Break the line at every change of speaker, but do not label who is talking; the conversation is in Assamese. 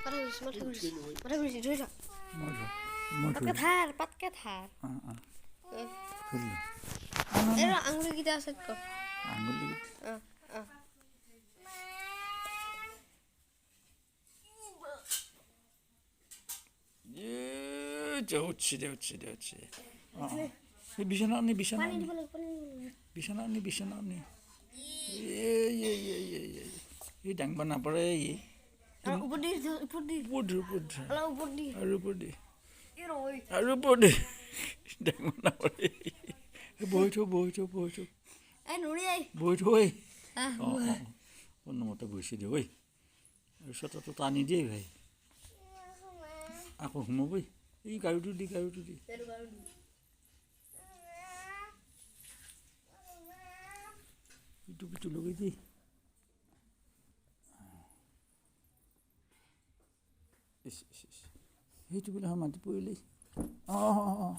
মাথা ঘূৰিছে, মাথা ঘূৰিছে, ধৰি থাক।
মই ধৰ, মই
পাতকে
ধৰিলোঁ।
থাৰ, পাতকে থাৰ।
অঁ অঁ, ধৰিলোঁ।
এই আঙুলিকেইটা আছে ক।
আঙুলি।
অঁ অঁ।
উঠছে দে, উঠছে দে, উঠছে। অঁ অঁ, এই বিচনা নি, বিচনা
পানী
নি।
দিব লাগিব, পানী দিব লাগিব।
বিচনা নি, বিচনা নি। এই এই এই এই এই এই দাঙব নাপাৰে এই।
আৰু ওপৰত দি, ওপৰত দি।
ওপৰত ধৰ, ওপৰত ধৰ।
অলপ ওপৰত দি।
আৰু ওপৰত দি।
এই ৰৈ।
আৰু ওপৰত দি, দাঙব নাপাৰে। এই বহি থ, বহি থ, বহি থ।
এই নৰি, এই।
বহি থ, ঐ। অঁ অঁ, কোনোমতে বহিছে দে ঐ। আৰু চোতাটো টানি দিয়ে ভাই, আকৌ সোমাবই। এই গাড়ীটো দি, গাড়ীটো দি। ইটো পিটো লগাই দি। ইচ ইচ ইচ, সেইটো বোলে মাটি পৰিলেই। অঁ অঁ অঁ।